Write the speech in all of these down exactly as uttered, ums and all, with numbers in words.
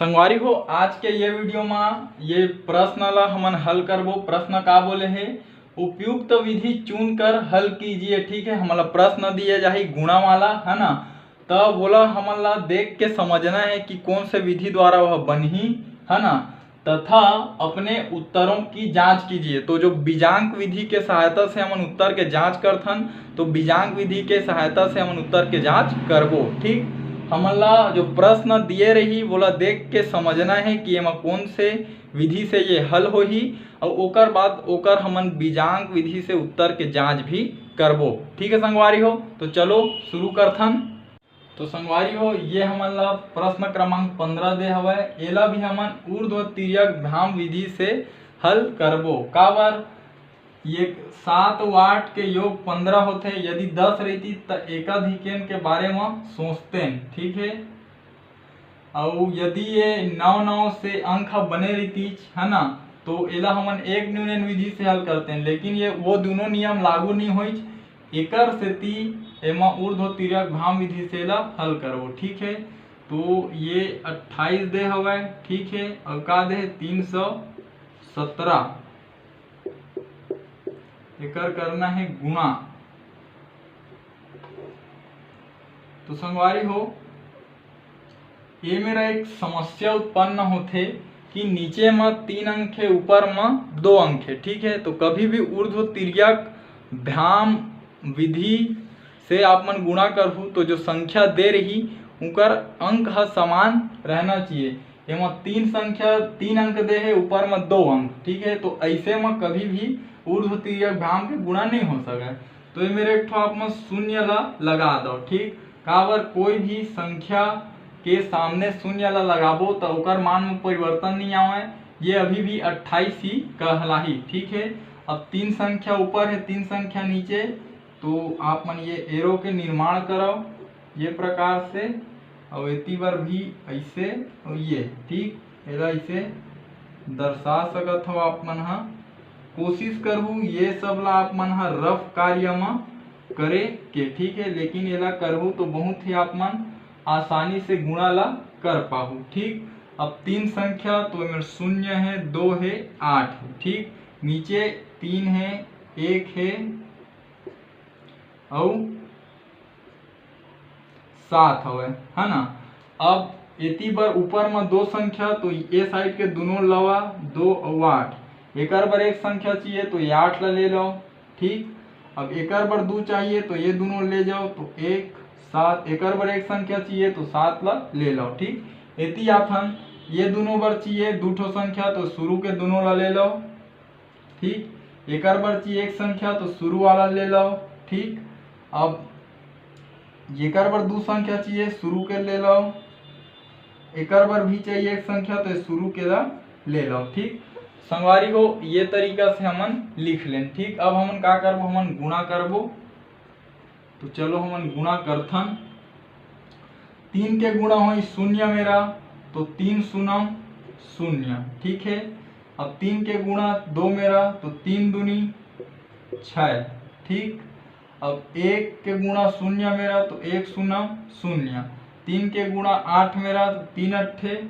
संगवारी हो, आज के ये वीडियो मा ये प्रश्न ला हमन हल करबो। प्रश्न का बोले हे, उपयुक्त विधि चुन कर हल कीजिए। ठीक है, हमला प्रश्न दिए जाही गुणा वाला, है ना, तब वोला हमन ला देख के समझना है कि कौन से विधि द्वारा वह बनही, है ना, तथा अपने उत्तरों की जांच कीजिए। तो जो बीजांक विधि के सहायता से हमन उत्तर के जांच करथन, तो बीजांक विधि के सहायता से हमन उत्तर के जांच करबो। ठीक, हमन ला जो प्रश्न दिए रही, वोला देख के समझना है कि एमा कौन से विधि से ये हल होही, और ओकर बाद ओकर हमन बीजांक विधि से उत्तर के जांच भी करबो। ठीक है संगवारी हो, तो चलो शुरू करथन। तो संगवारी हो, ये हमन ला प्रश्न क्रमांक पंद्रह दे हवय, एला भी हमन ऊर्ध्व तिर्यक भ्याम विधि से हल करबो। काबर, ये सात व आठ के योग पंद्रह होथे, यदि दस रहितिस त एकाधिकेन के बारे म सोचतेन, ठीक है। अउ यदि ये नौ नौ से अंक ह बने रहितिस, है ना, तो एला हमन एक न्यूनन विधि से हल करतेन, लेकिन ये वो दोनों नियम लागू नहीं होइच, एकर सेती एमा ऊर्ध्व तिर्यक भ्याम विधि से एला हल करबो। ठीक है, तो ये अट्ठाईस दे हवय, ठीक है, अउ का दे हे, तीन सौ सत्रह। एकर करना है गुणा। तो संगवारी हो, ये मेरा एक समस्या उत्पन्न होथे कि नीचे म तीन अंक है, ऊपर म दो अंक है, ठीक है। तो कभी भी ऊर्ध्व तिर्यक भ्याम विधि से आप मन गुणा करहू, तो जो संख्या दे रही, उनकर अंक ह समान रहना चाहिए। एमा तीन संख्या, तीन अंक दे हे, ऊपर म दो अंक, ठीक है। तो ऐसे म कभी भी ऊर्ध्व तिर्यक भ्याम के गुणा नहीं हो सके। तो ये मेरे एक ठो आप मन शून्य ला लगा दो, ठीक। काबर, कोई भी संख्या के सामने शून्य ला लगाबो तो ओकर मान में परिवर्तन नहीं आवे, ये अभी भी अट्ठाईस ही कहलाही, ठीक है। अब तीन संख्या ऊपर है, तीन संख्या नीचे, तो आप मन ये एरो के निर्माण करव ये प्रकार से, और एती बर भी ऐसे, और ये ठीक, एला ऐसे दर्शा सकत हो आप मन हा। कोशिश करहू ये सब ला आप मन हा रफ कार्य म करे के, ठीक है, लेकिन एला करहू तो बहुत ही आप मन आसानी से गुणा ला कर पाहू, ठीक। अब तीन संख्या तो एमेर शून्य है, दो है, आठ है, ठीक। नीचे तीन है, एक है, अउ सात हवय, है ना। अब एती बर ऊपर म दो संख्या, तो ए साइड के दोनों लवा दो अउ आठ, एकर बर एक संख्या चाहिए, तो ये आठ ला ले लो, ठीक। अब एकर बर दू चाहिए, तो ये दोनों ले जाओ, तो एक, सात, एकर बर एक संख्या चाहिए, तो सात ला ले लो, ठीक। एती आथन, ये दोनों बर चाहिए दू ठो संख्या, तो शुरू के दोनों ला ले लो, ठीक। एकर बर चाहिए एक संख्या, तो शुरू वाला ले लो, ठीक। अब जेकर बर दू संख्या चाहिए, शुरू के ले लो। एकर बर भी चाहिए एक संख्या, तो शुरू के ला ले लो, ठीक। संगवारी हो, ये तरीका से हमन लिख लेन, ठीक। अब हमन का करबो, हमन गुणा करबो। तो चलो हमन गुणा करथन। तीन के गुणा होई शून्य मेरा, तो तीन शून्यम शून्य, ठीक है। अब तीन के गुणा दो मेरा, तो तीन दूनी छः, ठीक। अब एक के गुणा शून्य मेरा, तो एक शून्यम शून्य। तीन के गुणा आठ मेरा, तो तीन अट्ठे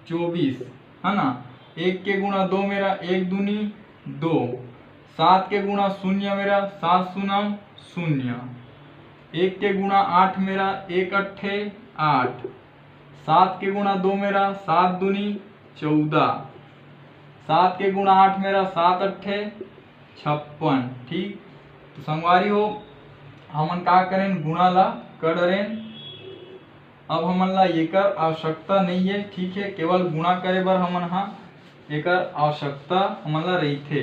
चौबीस, है ना। एक के गुणा दो मेरा, एक दूनी दो। सात के गुणा शून्य मेरा, सात शून्यम शून्य। एक के गुणा आठ मेरा, एक अट्ठे आठ। सात के गुणा दो मेरा, सात दूनी चौदह। सात के गुणा आठ मेरा, सात अट्ठे छप्पन, ठीक। तो संगवारी हो, हमन का करेन, गुणा ला कर डरेन। अब हमन ला एकर आवश्यकता नहीं है, ठीक है, केवल गुणा करे बर हमन हा एकर आवश्यकता हमन ला रहिथे।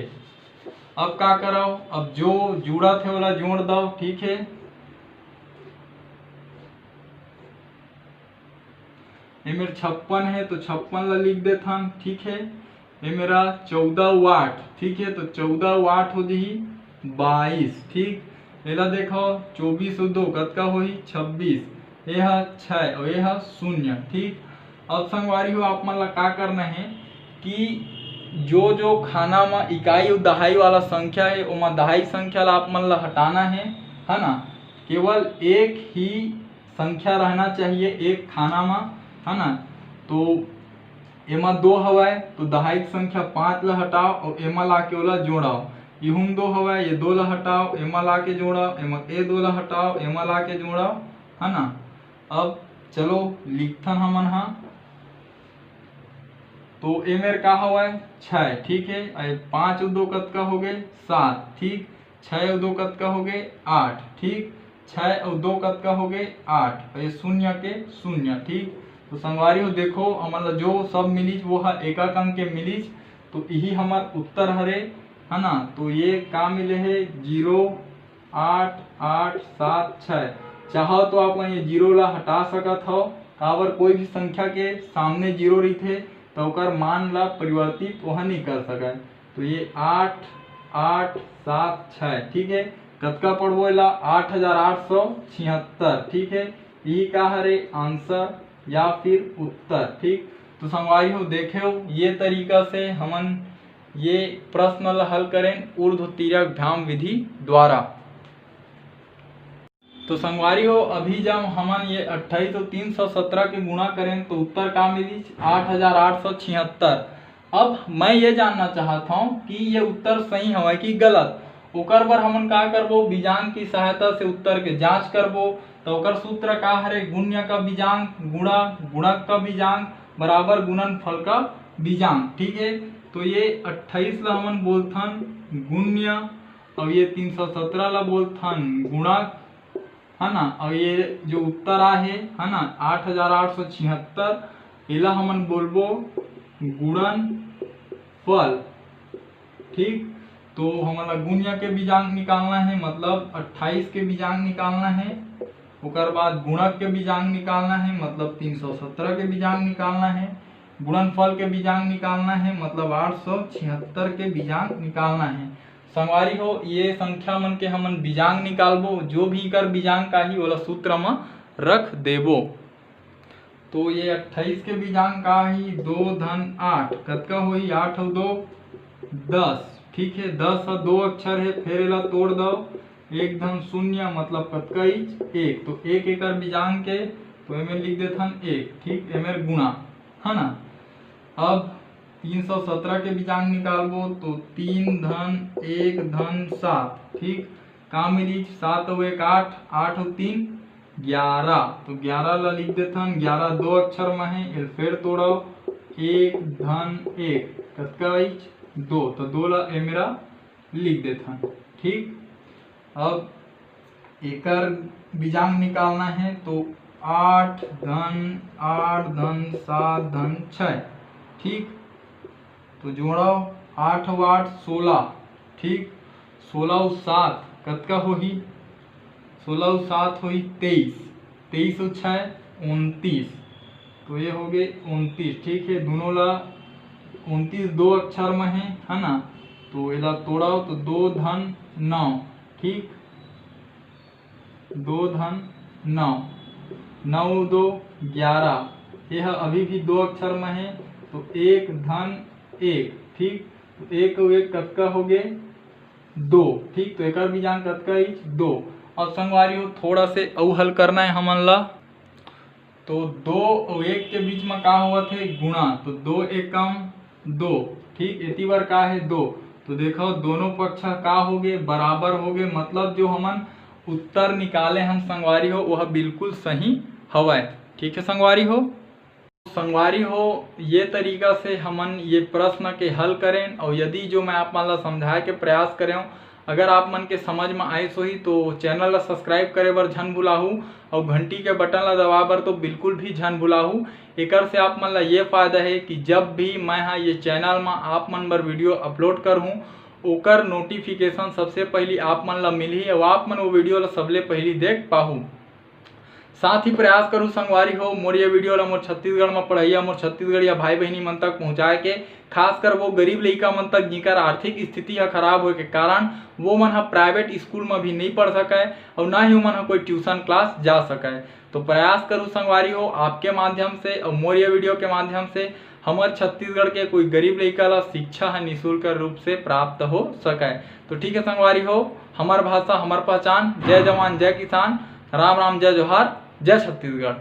अब का करव, अब जो जुड़त हे ओला जोड़ दव, ठीक है। ये मेर छप्पन है, तो छप्पन ला लिख देथन, ठीक है। ये मेरा चौदह व आठ, ठीक है, तो चौदह व आठ हो जही बाईस, ठीक। एला देखो, चौबीस व दो कतका होही? छब्बीस। ये हा छः और ये हा शून्य, ठीक। अब संगवारी हो, आप मन ला का करना है कि जो जो खाना म इकाई अउ दहाई वाला संख्या है, ओमा दहाई संख्या ला आप मन ला हटाना है, है ना। केवल एक ही संख्या रहना चाहिए एक खाना म, है ना। तो एमा दो हवय, तो दहाई के संख्या पाँच ला हटाओ अउ एमा लाके ओला जोड़ाओ। इहू म दो हवय, ये दो ला हटाओ, एमा लाके जोड़ाओ, एमा, ए दो ला हटाओ, एमा लाके जोड़ाओ, है ना। अब चलो लिखथन हमन हा। तो ए मेर का हवय? छय, ठीक है। अउ पाँच अउ दो कतका हो गे? सात, ठीक। छय अउ दो कतका हो गे? आठ, ठीक। छय अउ दो कतका हो गे? आठ। अउ ये शून्य के शून्य, ठीक। तो संगवारी हो, देखो, हमन ला जो सब मिलिस, वो ह एकक अंक के मिलिस। तो यही हमर उत्तर हरे, है ना। तो ये का मिले हे? जीरो आठ आठ सात छय। चाहो तो आप मन ये जीरो ला हटा सकत हव, काबर कोई भी संख्या के सामने जीरो रहिथे, तो ओकर मान ला परिवर्तित ओह नइ कर सकय। तो ये आठ आठ सात छय, ठीक है। कतका पढ़बो एला? आठ हजार आठ सौ छिहत्तर, ठीक है। यही का हरे? आंसर या फिर उत्तर, ठीक। तो संगवारी हो, देखे हो, ये तरीका से हमन ये प्रश्न ला हल करेन ऊर्ध्व तिर्यक भ्याम विधि द्वारा। तो संगवारी हो, अभी जब हमन ये अट्ठाईस अउ तीन सौ सत्रह के गुणा करेन, तो उत्तर का मिलिस? आठ हजार आठ सौ छिहत्तर। अब मैं ये जानना चाहत हूँ कि ये उत्तर सही हवय कि गलत। ओकर बर हमन का करबो? बीजांक की सहायता से उत्तर के जांच करबो। तो ओकर सूत्र का हरे? गुण्य का बीजांक गुणा गुणक का बीजांक बराबर गुणनफल का बीजांक, ठीक है। तो ये अट्ठाईस ला हमन बोलथन गुण्य, अउ ये तीन सौ सत्रह ला बोलथन गुणक, है ना। अउ ये जो उत्तर आहे, है ना, आठ हजार आठ सौ छिहत्तर, एला हमन बोलबो गुणनफल, ठीक। तो हमन ला गुण्य के बीजांक निकालना है, मतलब अट्ठाईस के बीजांक निकालना है। ओकर बाद गुणक के बीजांक निकालना है, मतलब तीन सौ सत्रह के बीजांक निकालना है। गुणनफल के बीजांक निकालना है, मतलब आठ सौ छिहत्तर के बीजांक निकालना है। संगवारी हो, ये संख्या मन के हमन बीजांक निकालबो, जो भी एकर बीजांक आही, ओला सूत्र म रख देबो। तो ये अट्ठाईस के बीजांक का ही? दो धन आठ, कतका होही? आठ अउ दो दस, ठीक है। दस ह दो अक्षर है, फिर एला तोड़ दो, एक धन शून्य मतलब कतका इच? एक। तो एक एकर बीजांक के, तो एमे लिख देथन एक, ठीक, एमे गुणा, है ना। अब तीन सौ सत्रह के बीजांक निकालबो, तो तीन धन एक धन सात, ठीक। का मिलिस? सात अउ एक आठ, आठ अउ तीन ग्यारह, तो ग्यारह ला लिख देथन। ग्यारह दो अक्षर म हे, एल फेर तोड़व, एक धन एक कतका आइच? दो, तो दो ला ए मेरा लिख देथन, ठीक। अब एकर बीजांक निकालना है, तो आठ धन आठ धन सात धन छः, ठीक। तो जोड़व, आठ अउ आठ सोलह, ठीक। सोलह अउ सात कतका होही? सोलह अउ सात होही तेईस, तेईस अउ छः उनतीस, तो ये हो गए उनतीस, ठीक है। दोनों ला उनतीस दो अक्षर में है, है ना, तो एला तोड़व तो दो धन नौ, ठीक, दो धन नौ, नौ दो ग्यारह, ये ह अभी भी दो अक्षर में है, तो एक धन एक, ठीक, तो एक अउ एक कतका हो गए? दो, ठीक। तो एकर बीजांक कतका आइच? दो। अब संगवारी हो, थोड़ा से अउ हल करना है हमन ला। तो दो अउ एक के बीच में का होवत है? गुणा। तो दो एकम दो, ठीक, एती बर का है? दो। तो देखो, दोनों पक्ष का हो गए? बराबर हो गए। मतलब जो हमन उत्तर निकाले हन संगवारी हो, वह बिल्कुल सही हवय। ठीक है संगवारी हो, संगवारी हो, ये तरीका से हमन ये प्रश्न के हल करेन। और यदि जो मैं आप मन ला समझाए के प्रयास करेंव, अगर आप मन के समझ में आइस होही तो चैनल ला सब्सक्राइब करे बर झन भुलाहू और घंटी के बटन ला दबाए बर तो बिल्कुल भी झन भुलाहू। एकर से आप मन ला ये फायदा है कि जब भी मैं हा ये चैनल में आप मन बर वीडियो अपलोड करहूँ, ओकर नोटिफिकेशन सबसे पहली आप मन ला मिलही और आप मन वो वीडियो ला सबले पहली देख पाहू। साथ ही प्रयास करू संगवारी हो, मोर ये वीडियो ला मोर छत्तीसगढ़ में पढ़इया मोर छत्तीसगढ़िया भाई बहिनी मन तक पहुँचाए के, खासकर वो गरीब लइका मन तक जिकर आर्थिक स्थिति ह खराब होए के कारण वो मन ह प्राइवेट स्कूल में भी नहीं पढ़ सकय और ना ही ओमन ह कोई ट्यूशन क्लास जा सकय। तो प्रयास करू संगवारी हो, आपके माध्यम से और मोर ये वीडियो के माध्यम से हमर छत्तीसगढ़ के कोई गरीब लइका ला शिक्षा ह निशुल्क रूप से प्राप्त हो सकय। तो ठीक है संगवारी हो, हमर भाषा हमर पहचान। जय जवान जय किसान, राम राम जय जोहार, जय छत्तीसगढ़।